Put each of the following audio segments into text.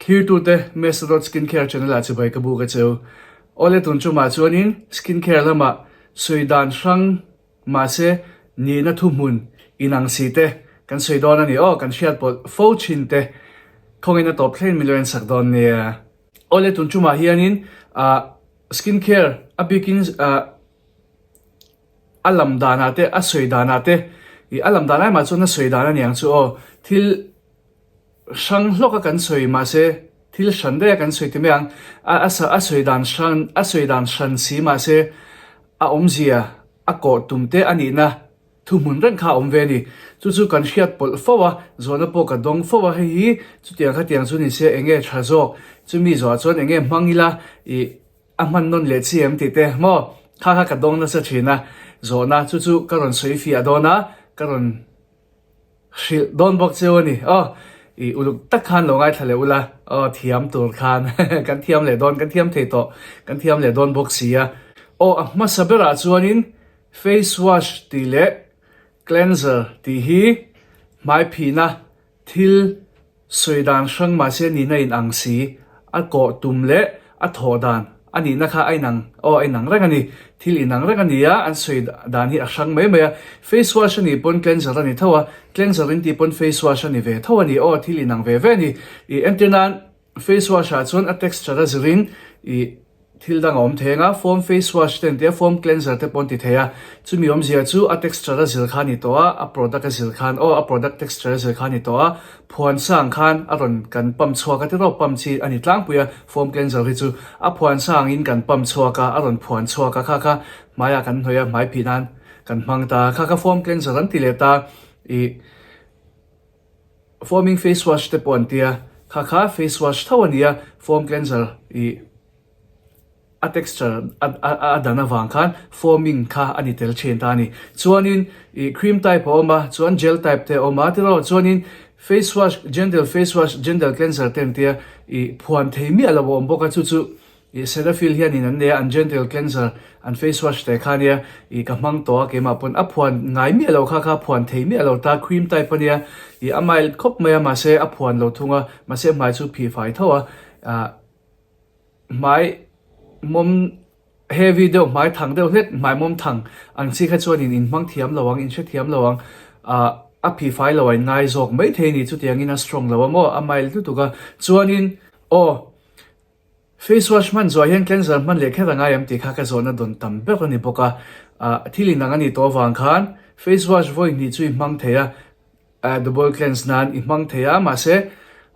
Thlirtute Mesa dot Skincare channel ah chibai ka buk a cheu. Awle tun chumah chuanin skincare lamah sawi dan hrang mahse nihna thuhmun inang si te kan sawi dawn a ni aw, kan hriat pawlh fo thin te khawngin a tawp thleng min lo en sak dawn nia. Awle tun chumah hianin ah skincare a bikin ah a lam danah te a sawi danah te ih a lam dan ai mah chuan a sawi dan a niang chu aw thil Hrang hlawk a kan sawi mahse thil hran daih a kan sawi ti mai ang. A a a sawi dan hran a sawi dan hran si mahse a awmzia a kawh tum te a nihna thuhmun reng kha a awm ve a ni. Chu chu kan hriat pawlh fo a, zawhna pawh ka dawng fo a, hei hi chutiang khatiang chu ni se eng nge tha zawk, chumi zawhah chuan eng nge hmang ila ih a hman nawn leh chi em tih te maw kha kha ka dawng nasa thin a, zawhna chu chu ka rawn sawi fiah dawn a, ka rawn. Hrilh dawn bawk cheu a ni. Aw, i uluk tak khan lo ngaithla leh ula, aw thiam tur khan kan thiam leh dawn, kan thiam thei tawh, kan thiam leh dawn bawk si a. Aw, a hmasa berah chuanin face wash tih leh cleanser tih hi hmai phihna thil Sawi dan hrang mahse nihna in ang si, a kawh tum leh a thawh dan a nihna kha a inang, aw a inang reng a ni. Thil inang reng a ni a, an sawi dan hi a hrang mai mai a. Face wash a nih pawn cleanser a ni tho a, cleanser in tih pawn face wash a ni ve tho a ni, aw thil inang ve ve a ni. Ih entir nan face wash ah chuan a texture a zirin ih Thil dang a awm thei anga, foam face wash te an ti a, foam cleanser te pawh an ti thei a. Chumi awmzia chu a texture a zir kha a ni tawh a, a product a zir khan aw, a product texture a zir kha a ni tawh a, phuan sang khan a rawn kan pump chhuak a tiraw, pump chi a ni tlangpui a, foam cleanser hi chu a phuan sangin kan pump chhuak a, a rawn phuan chhuak a, kha kha hmaiah kan hnawih a, hmai phih nan kan hmang ta a, kha kha foam cleanser an ti leh ta, ih. Foaming face wash te pawh an tia, kha kha face wash tho a nia, foam cleanser ih a texture a a dan avang khan foaming kha a ni tel thin ta a ni. Chuanin ih cream type a awm a, chuan gel type te a awm a, tiraw chuanin face wash gentle face wash gentle cleanser te an tia ih phuan thei miah lo a awm bawk a, chu chu Ih Cetaphil hianin an nei a, an gentle cleanser, an face wash te kha ania, ih ka hmang tawh a keimah pawn a phuan ngai miah lo kha kha phuan thei miah lo ta, cream type ania, ih a mild khawp mai a mahse a phuan lo thung a, mahse hmai chu phih fai tho a, ah hmai mawm heavy deuh hmai thang deuh hlek hmai mawm thang ang chi kha chuanin in hmang thiam lo ang in hrethiam lo ang, ah a phih fai lo a in ngai zawk maithei a ni chutiangin a strong lo a maw a mild lutuk a, chuanin aw. Face wash hman zuah hian cleanser hman leh kher a ngai em tih kha ka zawhna dawn tam ber a ni bawk a. Ah, thil inang a nih tawh avang khan face wash vawi hnih chu i hmang thei a, ah double cleanse nan i hmang thei a, mahse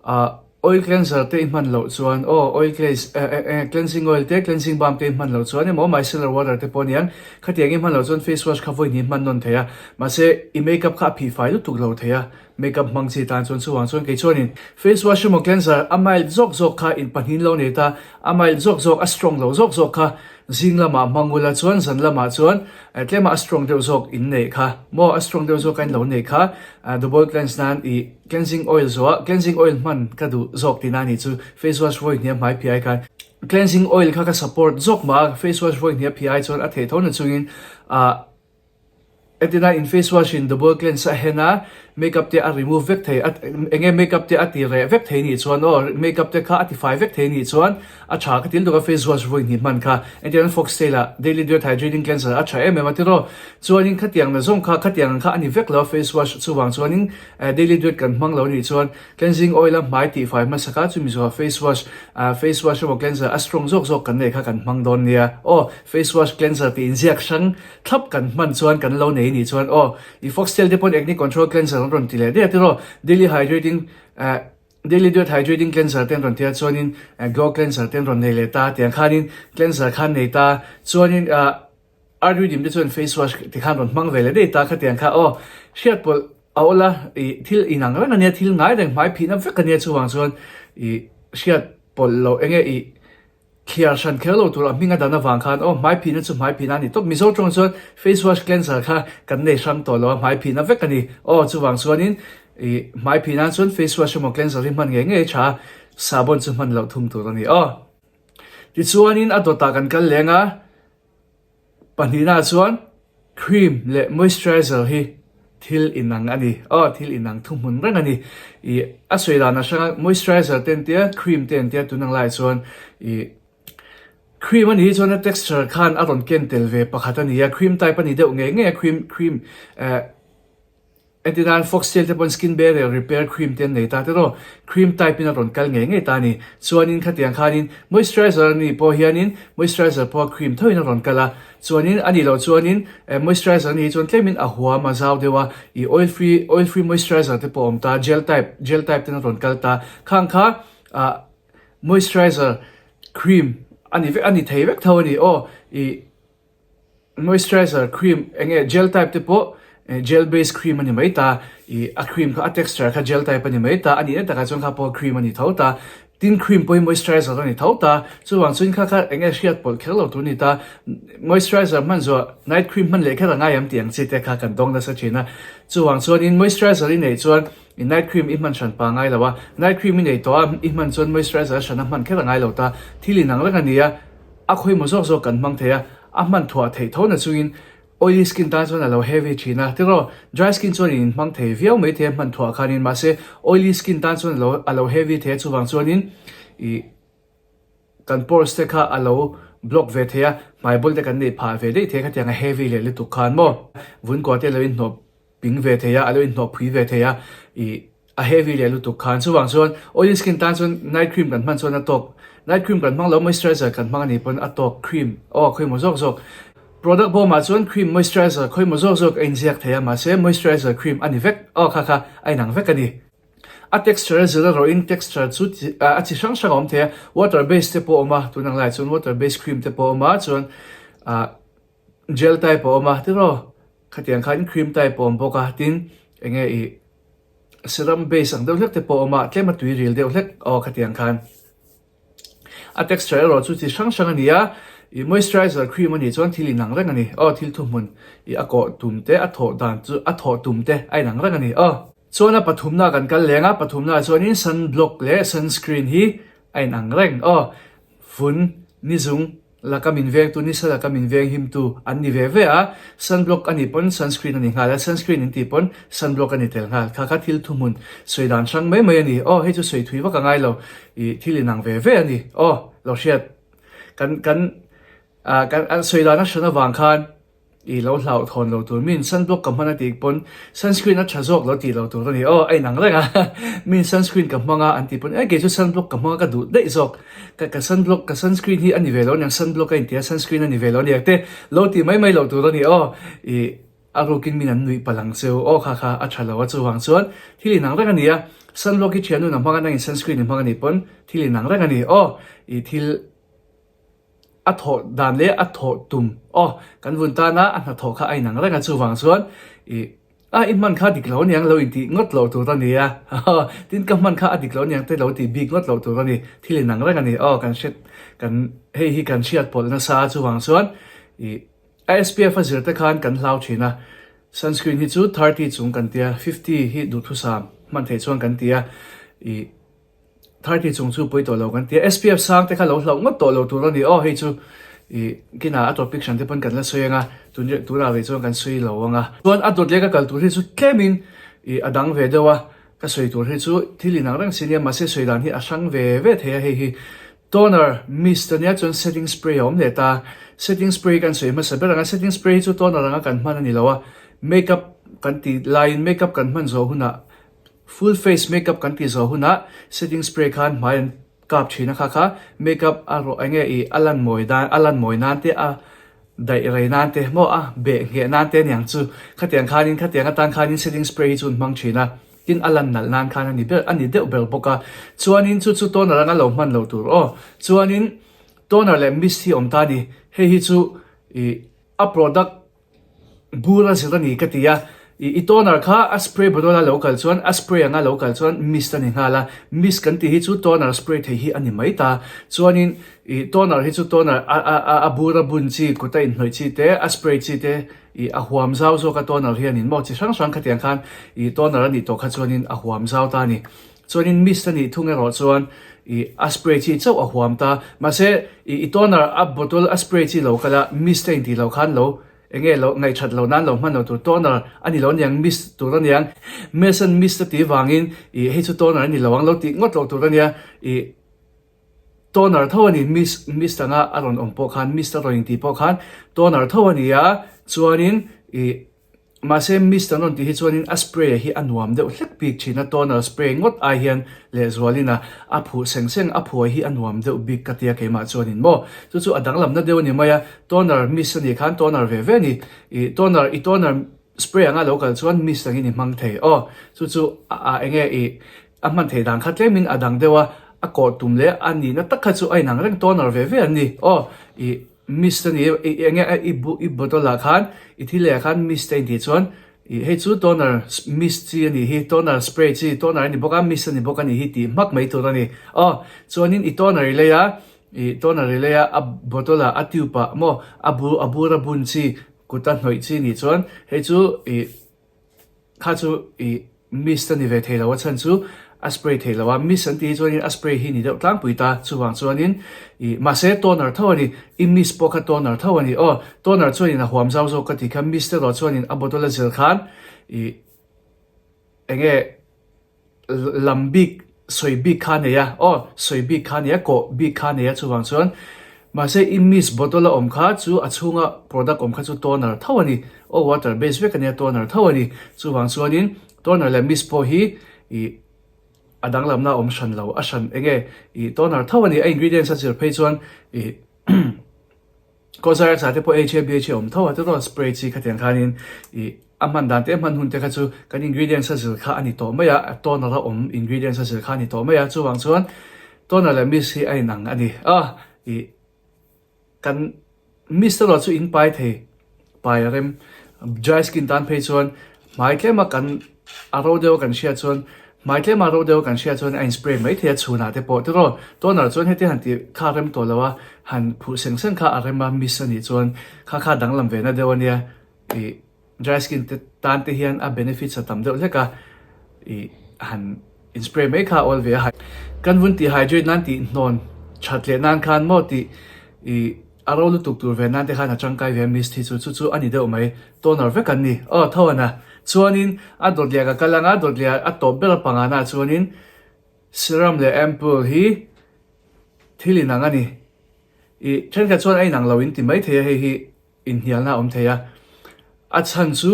ah oil cleanser te i hman loh chuan aw oil cleanse eh eh eh cleansing oil te cleansing balm te i hman loh chuan emaw micellar water te pawh aniang khatiang i hman loh chuan face wash kha vawi hnih hman nawn thei a, mahse i makeup kha a phih fai lutuk lo thei a. Makeup hmang chi tan chuan chuvang chuan kei chuanin face wash emaw cleanser a mild zawk zawk kha in pahnihin lo nei ta, a mild zawk zawk a strong lo zawk zawk kha zing lamah hmang ula chuan zan lamah chuan tlema a strong deuh zawk in neih kha maw a strong deuh zawk a in lo neih kha double cleanse nan ih cleansing oil zuah cleansing oil hman ka duh zawk tihna a nih chu face wash vawi hnih a hmai phiai khan cleansing oil kha ka support zawk mah a face wash vawi hnih a phiai chuan a theih tho na chungin ah Entina in face wash in double cleanse a hen a, makeup te a remove vek thei a, enge makeup te a ti reh vek thei nih chuan aw, makeup te kha a ti fai vek thei nih chuan a tha ka ti lutuk a face wash vawi hnih hman kha. Entirnan Foxtail ah daily dirt hydrating cleanser a tha em em a tiraw. Chuanin khatiang na zawng kha khatiang ang kha a ni vek lo a face wash chuvang chuanin daily dirt kan hmang lo nih chuan cleansing oil a hmai tih fai hmasa kha chumi zawhah face wash face wash emaw cleanser a strong zawk zawk kan nei kha kan hmang dawn nia aw face wash cleanser tih inziak hrang Thlap kan hman chuan kan lo nei nih chuan aw i foxtail te pawn acne control cleanser an rawn ti leh daih a tiraw daily hydrating eh daily dirt hydrating cleanser te an rawn ti a chuanin eh glow cleanser te an rawn nei leh ta tiang khanin cleanser khan nei ta chuanin ah arduidim te chuan face wash ti khan rawn hmang ve leh daih ta khatiang kha aw hriat pawlh a awl a i thil inang reng ania thil ngai reng hmai phihna vek ania chuvang chuan i hriat pawlh loh enge i Thliar hran kher lo tur a hming a dan avang khan aw hmai phihna chu hmai phihna a ni tawp. Mizo tawng chuan face wash cleanser kha kan nei hrang tawh lo a, hmai phihna vek a ni. Aw chuvang chuanin ih hmai phih nan chuan face wash emaw cleanser hi hman ngei ngei a tha a, sabon chu hman loh thum tur a ni aw. Tichuanin a dawtah kan kal leng a, pahnihna chuan cream leh moisturizer hi. Thil inang a ni. Aw, thil inang thuhmun reng a ni. Ih, a sawi dan a hrang a, moisturizer te an tia, cream te an tia tun ang laiah chuan ih cream a nih hi chuan a texture khan a rawn ken tel ve pakhat a ni a, cream type a ni deuh ngei ngei a, cream cream eh entir nan foxtail te pawn skin barrier repair cream te an nei ta tiraw, cream type in a rawn kal ngei ngei ta a ni. Chuanin khatiang khanin moisturizer a nih pawh hianin moisturizer pawh cream thoin a rawn kal a, Chuanin a nih loh chuanin moisturizer ni hi chuan tlemin a huam a zau deuh a, ih oil free oil free moisturizer te pawh a awm ta, gel type gel type ten a rawn kal ta, khang kha ah moisturizer cream a ni vek a ni thei vek tho a ni aw, ih moisturizer cream eng nge gel type te pawh Gel base cream a ni mai ta, ih a cream kha a texture kha gel type a ni mai ta, a nihna takah chuan kha pawh cream a ni tho ta, tin cream pawh hi moisturizer a ni tho ta, chuvang chuan kha kha eng nge hriat pawlh kher lo tur a ni ta, moisturizer hman zuah night cream hman leh kher a ngai ang tih ang chi te kha kan dawng nasa thin a, chuvang chuanin moisturizer i neih chuan i night cream i hman hran pa ngai lo a, night cream i nei tawh a i hman chuan moisturizer a hran a hman kher a ngai lo ta, thil inang reng a ni a, a khawimaw zawk zawk kan hmang thei a, a hman thuah theih tho na chungin Oily skin tan chuan a lo heavy thin a, tiraw? Dry skin chuan in inhmang thei viau mai thei a hman thuah khanin mahse oily skin tan chuan a lo a lo heavy thei a chuvang chuanin ih kan pores te kha a lo block ve thei a, hmai bul te kan neih phah ve daih thei a khatiang a heavy leh lutuk khan maw vun kua te a lo inhnawh ping ve thei a, a lo inhnawh phui ve thei a ih. A heavy leh lutuk khan. Chuvang chuan oily skin tan chuan night cream kan hman chuan a tawk. Night cream kan hmang lo moisturizer kan hmang a nih pawn a tawk cream aw khawimaw zawk zawk. Product bawmah chuan cream moisturizer khawimaw zawk zawk a inziak thei a mahse moisturizer cream a ni vek aw kha kha a inang vek a ni. A texture a zir erawhin texture chu a chi hrang hrang a awm thei a water base te pawh a awm a tun ang laiah chuan water base cream te pawh a awm a chuan ah gel type a awm a tiraw khatiang khan cream type a awm bawk a tin enge ih Serum base ang deuh hlek te pawh a awm a, tlem a tui ril deuh hlek aw khatiang khan. A texture erawh chu chi hrang hrang a ni a, ih moisturizer cream a nih chuan thil inang reng a ni aw, thil thuhmun ih a kawh tum te a thawh dan chu a thawh tum te a inang reng a ni aw. Chuan a pathumna kan kal leng a, pathumna ah chuanin sunblock leh sunscreen hi a inang reng aw, vun nizung Laka min vengtu nisa laka min venghimtu an ni ve ve a, sunblock a nih pawn sunscreen a ni nghal a, sunscreen in tih pawn sunblock a ni tel nghal. Kha kha thil thuhmun sawi dan hrang mai mai a ni. Aw hei chu sawi thui vak a ngai lo, ih thil inang ve ve a ni. Aw lo hriat kan kan ah kan sawi dan a hran avang khan I lo hlauhthawn lo tur min sunblock ka hman a tih pawn sunscreen a tha zawk lo tih lo tur a ni aw a inang reng a min sunscreen ka hmang a an tih pawn e kei chu sunblock ka hmang a ka duh daih zawk ka ka sunblock ka sunscreen hi a ni ve lo aniang sunblock a inti a sunscreen a ni ve lo aniang te lo tih mai mai loh tur a ni aw i a rukin min an nuih palh ang cheu aw kha kha a tha lo a chuvang chuan thil inang reng a ni a sunblock hi thianun a hmang a nangin sunscreen i hmang a nih pawn thil inang reng a ni aw i thil A thawh dan leh a thawh tum aw kan vun tana a hnathawh kha a inang reng a chuvang chuan ih a i hman kha dik lo aniang lo intih ngawt loh tur a ni a tin ka hman kha a dik lo aniang te lo tih bik ngawt loh tur a ni thil inang reng a ni aw kan hriat kan hei hi kan hriat pawlh nasa a chuvang chuan ih a SPF a zir te khan kan hlau thin a sunscreen hi chu 30 chung kan tia 50 hi duhthusam hman theih chuan kan ti a ih. 30 chung chu pawi tawh lo kan ti a, SPF sang te kha lo hlauh ngawt tawh lo tur a ni aw hei chu ih kinah a topic hran te pawn kan la sawi ang a, tun tunah ve chuan kan sawi lo ang a. Chuan a dawt leh ka kal tur hi chu tlemin ih a dang ve deuh a, ka sawi tur hi chu thil inang reng si nia mahse sawi dan hi a hrang ve ve thei a hei hi toner mist a nia chuan setting spray a awm leh ta, setting spray kan sawi hmasa ber ang a, setting spray hi chu toner anga kan hman a ni lo a, makeup kan tih laiin makeup kan hman zawh hunah Full face makeup kan tih zawh hunah setting spray khan hmai an kap thin a kha kha makeup a rawh enge ih a lan mawi dan a lan mawi nan te a daih rei nan te maw a beh ngheh nan te aniang chu khatiang khanin khatiang atan khanin setting spray hi chu an hmang thin a tin a lan nalh nan khan a ni ber a ni deuh ber bawk a chuanin chu chu toner anga lo hman lo tur aw chuanin toner leh mist hi awm ta a ni hei hi chu ih a product Bur a zir a ni ka ti a, i toner kha a spray bottle a lo kal chuan a spray anga lo kal chuan mist a ni nghal a, mist kan tih hi chu toner spray thei hi a ni mai ta, chuanin i toner hi chu toner a a a bur a bun chi kut a inhnawih chi te a spray chi te i a huam zau zawk a toner hianin maw chi hrang hrang khatiang khan i toner a nih tawh kha chuanin a huam zau ta a ni. Chuanin mist a nih thung erawh chuan i a spray chi chauh a huam ta, mahse i toner a bottle a spray chi lo kal a mist a intih loh khan lo. Enge lo ngaihthat lo nan lo hman lo tur toner a ni lo aniang mist tur aniang. Mason mist a tih vangin ih hei chu toner a ni lo ang lo tih ngawt loh tur ania ih toner tho a ni mist mist anga a rawn awm pawh khan mist a rawn intih pawh khan toner tho a ni a chuanin ih Mahse mist an rawn tih hi chuanin a spray a hi a nuam deuh hlek bik thin a, toner spray ngawt ai hian lehzualin a a phuh seng seng a phuai hi a nuam deuh bik ka tia keimah chuanin maw. Chu chu a danglamna deuh a ni mai a, toner mist a nih khan toner ve ve a ni. Ih toner i toner spray anga lo kal chuan mist angin i hmang thei aw. Chu chu a a enge ih a hman theih dan kha tlemin a dang deuh a, a kawh tum leh a nihna tak kha chu a inang reng toner ve ve an ni aw. Ih. Mist a ni i eng nge i bu i bottle ah khan i thil leh ah khan mist a intih chuan ih hei chu toner mist chi a nih hi toner spray chi toner a ni bawk a mist a ni bawk a nih hi tih hmak mai tur a ni aw chuanin i toner i lei a ih toner i lei a a bottle ah a tube ah maw a bu a bur a bun chi kut a hnawih chi nih chuan hei chu ih Kha chu i mist a ni ve thei lo a chhan chu a spray thei lo a, mist an tih hi chuanin a spray hi ni deuh tlangpui ta, chuvang chuanin i mahse toner tho a ni, i mist pawh kha toner tho a ni aw, toner chuanin a huam zau zawk ka tih kha mist erawh chuanin a bottle a zir khan i enge Lam bik, sawi bik kha a nei a, aw, sawi bik kha a nei a, kawh bik kha a nei a, chuvang chuan mahse i mist bottle a awm kha chu a chhunga product awm kha chu toner tho a ni, aw water base vek a nia toner tho a ni, chuvang chuanin toner leh mist pawh hi ih a danglamna a awm hran lo, a hran eng nge ih toner tho a ni, a ingredients a zir phei chuan ih. Cosrx ah te pawh HA BHA awm tho a tiraw spray chi khatiang khanin ih a hman dan te a hman hun te kha chu kan ingredients a zir kha a ni tawh mai a, toner a awm ingredients a zir kha a ni tawh mai a chuvang chuan toner leh mist hi a inang a ni a ih kan mist erawh chu in pai thei pai a rem dry skin tan phei chuan hmai tlema kan a ro deuh a kan hriat chuan hmai tlema ro deuh a kan hriat chuan a in spray mai thei a chhunah te pawh tiraw toner chuan heti han tih kha a rem tawh lo a han phuh seng seng kha a rem a mist a nih chuan kha kha danglam ve na deuh a nia ih dry skin te tan te hian a benefits a tam deuh hlek a ih han in spray mai kha a awl ve a kan vun tih hydrate nan tih hnawn that leh nan khan maw tih ih A ro lutuk tur ve nan te khan a tangkai ve a mist hi chu chu chu a ni deuh mai. Toner vek an ni. Aw tho an a. Chuanin a dawt leh ka kal anga a dawt leh a tawp ber a panga na chuanin serum leh ampoule hi thil inang a ni. I thenkhat chuan a inang lo in ti mai thei a hei hi inhnialna a awm thei a. A chhan chu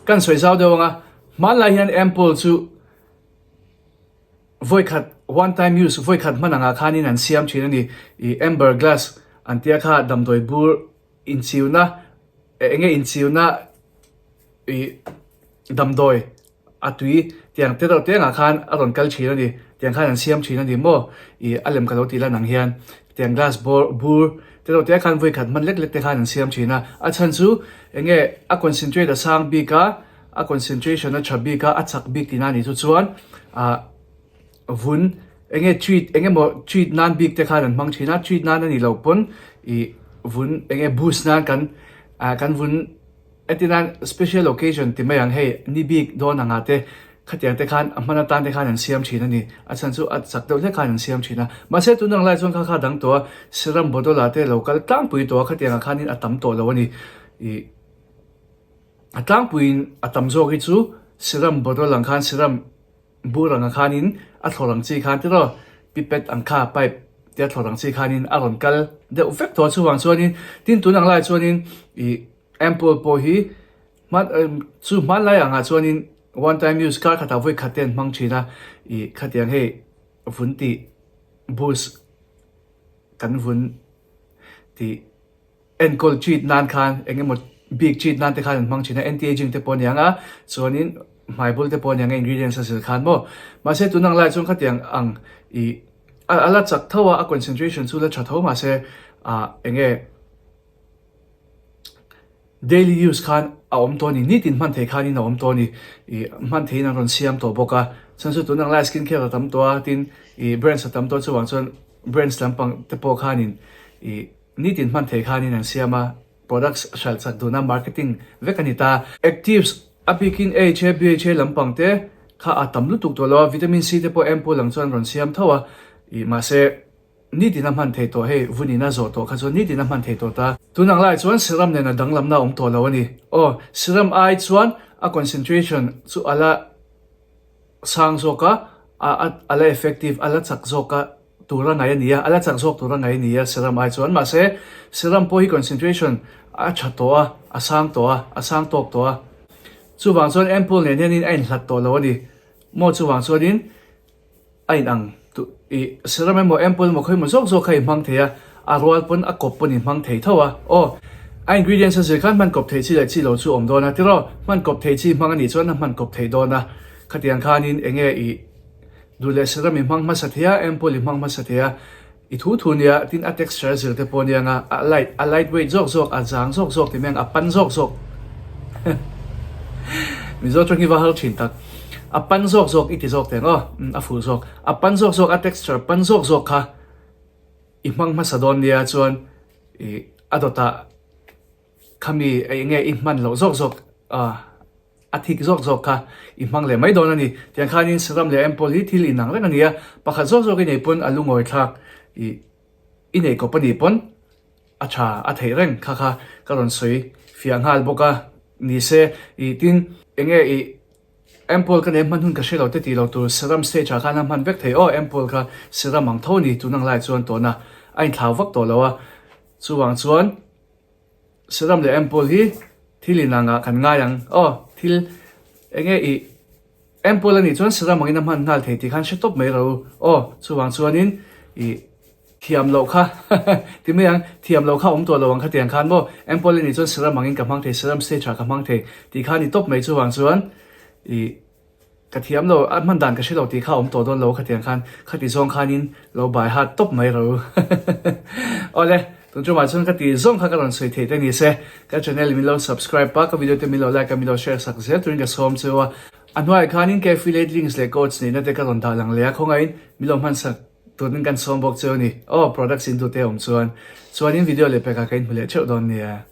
kan sawi zau deuh anga hmanlai hian ampoule chu Vawikhat one time use vawikhat hman angah khanin an siam thin a ni. Ih amber glass an tia kha damdawi bur inchiuna eng nge inchiuna ih damdawi a tui tiang te deuh te angah khan a rawn kal thin a ni. Tiang khan an siam thin a ni maw? Ih a lem ka lo tih lan ang hian tiang glass bawr bur te deuh te khan vawikhat hman lek lek te khan an siam thin a. A chhan chu eng nge a concentrate a sang bik a. A concentration a tha bik a, a chak bik tihna a nih chu chuan ah vun eng nge treat eng emaw treat nan bik te khan an hmang thin a, treat nan a nih loh pawn ih vun eng nge boost nan kan ah kan vun entir nan special occasion ti mai ang hei ni bik dawn ang ah te khatiang te khan a hman atan te khan an siam thin a ni, a chhan chu a chak deuh hlek khan an siam thin a, mahse tun ang lai chuan kha kha dang tawh a serum bottle ah te lo kal tlangpui tawh a khatiang ah khanin a tam tawh lo a ni ih. A tlangpuiin a tam zawk hi chu serum bottle ang khan serum bur ang khanin a thlawr ang chi khan tiraw pipet ang kha pipe tia thlawr ang chi khanin a rawn kal deuh vek tawh a chuvang chuanin tin tun ang laiah chuanin ih ampoule pawh hi hman chu hmanlai angah chuanin one time use kar khatah vawi khat te an hmang thin a ih khatiang hei vun tih boost kan vun tih. Enkawl treat nan khan eng emaw bik treat nan te khan an hmang thin a, anti-aging te pawh a ni ang a, chuanin hmai bul te pawh a ni ang a ingredients a zir khan maw. Mahse tun ang lai chuan khatiang ang ih a la chak tho a, a concentration chu la tha tho mahse ah eng nge daily use khan a awm tawh a ni, nitin hman thei khanin a awm tawh a ni, ih hman theiin an rawn siam tawh bawk a, chuan chu tun ang lai skin care a tam tawh a, tin ih brands a tam tawh chuvang chuan brands lampang te pawh khanin ih. Nitin hman thei khanin an siam a, products hralh chak duna marketing vek a ni ta. Actives, a bikin AHA, BHA lampang te kha a tam lutuk tawh lo a, vitamin C te pawh ampoule ang chuan rawn siam tho a, ih mahse. Nitin a hman thei tawh hei, vunin a zawh tawh kha chuan nitin a hman thei tawh ta. Tun ang lai chuan serum nen a danglamna a awm tawh lo a ni. Aw, serum ai chuan a concentration chu a la sang zawk a, a a la effective, a la chak zawk a tur a ngaih a ni a, a la chak zawk tur a ngaih a ni a serum ai chuan. Mahse, serum pawh hi concentration a tha tawh a, a sang tawh a, a sang tawk tawh a. Chuvang chuan ampoule nen hianin a inhlat tawh lo a ni. Maw chuvang chuanin. A in ang tu i serum emaw ampoule emaw khawi emaw zawk zawk kha i hmang thei a, a rual pawn a kawp pawn i hmang thei tho a. Aw, a ingredients a zir khan hman kawp thei chi leh chi lo chu awm dawn a tiraw, hman kawp thei chi hmang a nih chuan a hman kawp thei dawn a. Khatiang khanin enge i duh leh serum i hmang hmasa thei a, ampoule i hmang hmasa thei a. I thu thu nia, tin a texture a zir te pawh nia nga, a light, a light weight zawk zawk, a zang zawk zawk ti mai ang, a pan zawk zawk. Mizo tawng hi va har thin tak. A pan zawk zawk i ti zawk teng aw, a fuh zawk. A pan zawk zawk, a texture pan zawk zawk kha i hmang hmasa dawn nia chuan i a dawtah khami eng nge i hman loh zawk zawk a. A thik zawk zawk kha i hmang leh mai dawn a ni. Tiang khanin Saram leh Empol hi thil inang reng a ni a, pakhat zawk zawk i nei pawn a lungawi thlak i i nei kawp a nih pawn a tha a theih reng kha kha ka rawn sawi fiah nghal bawk a ni se i tin enge i Empol ka nei hman hun ka hre lo te tih lo tur Saram stage ah khan a hman vek thei aw Empol kha Saram ang tho a ni tun ang lai chuan tawhna a inthlau vak tawh lo a chuvang chuan Serum leh ampoule hi thil inang ah kan ngai ang. Aw, thil enge i ampoule anih chuan serum angin a hman nghal thei tih khan hre tawp mai ro. Aw, chuvang chuanin i thiam loh kha ti mai ang, thiam loh kha awm tawh lo ang khatiang khan maw ampoule anih chuan serum angin ka hmang thei, serum stage ah ka hmang thei tih kha a ni tawp mai chuvang chuan i Ka thiam lo, a hman dan ka hre lo tih kha a awm tawh dawn lo khatiang khan khati zawng khanin lo bai hat tawp mai ro. Awle, tun tumah chuan ka ti zawng kha ka rawn sawi theih te ni se, ka channel min lo subscribe a, ka video te min lo like a, min lo share sak zel turin ka sawm cheu a. A hnuaiah khanin ka affiliate links leh codes neihna te ka rawn dah lang leh a, khawngaihin min lo hman sak turin kan sawm bawk cheu a ni. Aw, products in duh te awm chuan. Chuanin video leh pekah ka inhmu leh theuh dawn nia.